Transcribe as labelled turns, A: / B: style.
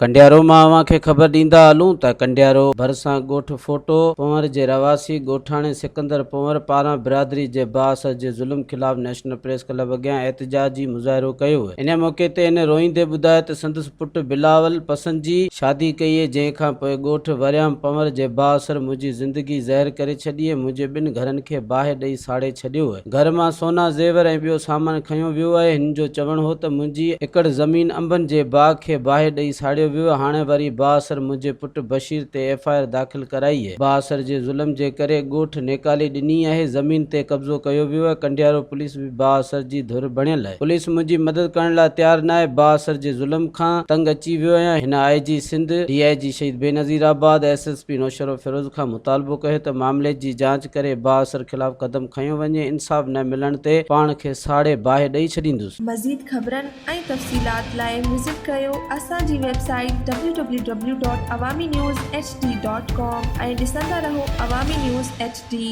A: ڪنڊيارو مان اوهان کي خبر ڏيندا هلون ته ڪنڊيارو ڀرسان ڳوٺ ڦوٽو پنهور جي رهواسي ڳوٺاڻي سڪندر پنهور پاران برادري جي بااثر جي ظلم خلاف نيشنل پريس ڪلب اڳيان احتجاجي مظاهرو ڪيو. ان موقعي تي هن روئيندي ٻڌايو ته سندس پٽ بلاول پسنجي شادي ڪئي جنهن کان پوء ڳوٺ وريام پنهور جي بااثر منهنجي زندگي زهر ڪري ڇڏي ۽ منهنجي ٻن گهرن کي باهه ڏئي ساڙي ڇڏيو. گهر مان سونا زيور ۽ ٻيو سامان کنيو ويو آهي. هن جو چوڻ هو ته منهنجي ايڪڙ زمين انبن جي باغ کي باهه ڏئي ساڙيو ويو، هاڻي وري بااثر منهنجي پٽ بشير تي ايف I R داخل ڪرائي آهي. بااثر جي ظلم جي ڪري ڳوٺ نيڪالي ڏني آهي، زمين تي قبضو ڪيو ويو آهي، ڪنڊيارو پوليس به بااثر جي ڌر بڻيل آهي. پوليس منهنجي مدد ڪرڻ لاء تيار ناهي، بااثر جي ظلم کان تنگ اچي ويو آهيان. هن I G Sindh, D I G Shaheed Benazirabad, S S P Naushahro Feroze کان مطالبو ڪيو ته معاملي جي جاچ ڪري بااثر خلاف قدم کنيو وڃي، انصاف نه ملڻ تي پاڻ کي ساڙي باهه ڏئي ڇڏيندس.
B: مزيد خبرن ۽ تفصيلات لاء وزٽ ڪريو اسان جي website W W W dot Awami news H D dot com ۽ ڏسندا رهو عوامي نيوز ايڇ ڊي.